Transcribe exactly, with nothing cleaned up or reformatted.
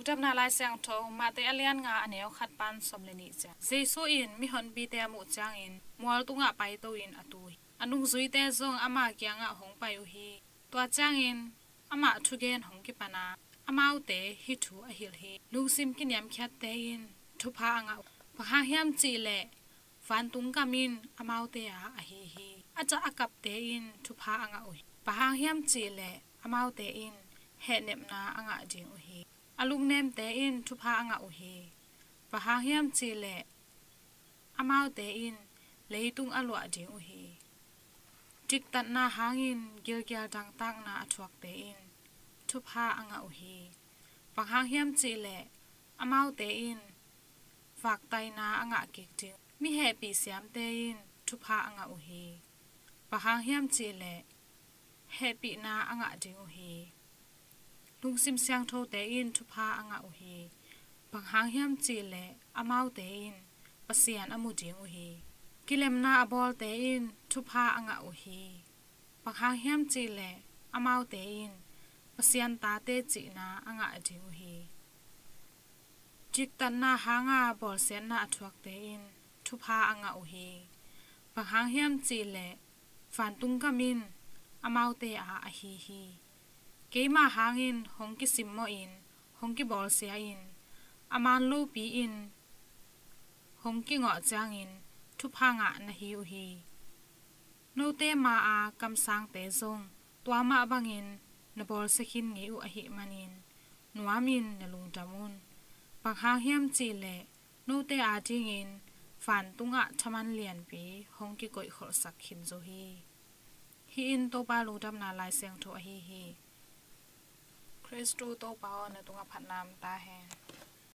Lungdamna Lai Siangtho, Mate a lian nga, a neu khat pan sawm le nih ciang. Jesu in mihonpite a muh ciangin mual tungah paito in a tu hi. A nungzuite zong ama kiangah hong pai uh hi. Tua ciangin amah thugen hong kipan a, amaute hih thu a hilh hi. Lungsim kiniamkhiatte in thupha a ngah uh. Bang hang hiam cih leh vantung gam in amaute a ahi hi. A cah a kapte in thupha a ngah uh hi. Bang hang hiam cih leh amaute in hehnepna a ngah ding uh hi. A lungnemte in thupha a ngah uh hi. Bang hang hiam cih leh amaute in leitung a luah ding uh hi. Diktatna hangin gilkial dangtakna a thuakte in thupha a ngah uh hi. Bang hang hiam cih leh amaute in vaktaina a ngah kik ding. Mi hehpih siamte in thupha a ngah uh hi. Bang hang hiam cih leh hehpihna a ngah ding uh hi. Lungsim siangthote in thupha a ngah uh hi. Bang hang hiam cih leh amaute in Pasian a mu ding uh hi. Kilemna a bawlte in thupha a ngah uh hi. Bang hang hiam cih leh amaute in Pasian tate cihna a ngah ding uh hi. Diktatna hanga bawlsiatna a thuakte in thupha a ngah uh hi. Bang hang hiam cih leh vantung gam in amaute a ahi hi. Keima hangin hong kisimmawhin, hong kibawlsia-in, a man lopi-in hong kingawh ciangin thupha ngah na hi uh hi. Note ma-a kamsangte zong tua mah bangin na bawlsia khin ngei uh ahih manin nuamin na lungdam un. Bang hang hiam cih leh note adingin vantungah thaman lianpi hong kikoihkholhsak khin zo hi. Hih in Topa Lungdamna Lai Siangtho ahi hi. Khristu Topa aw, na tungah phatna om ta hen.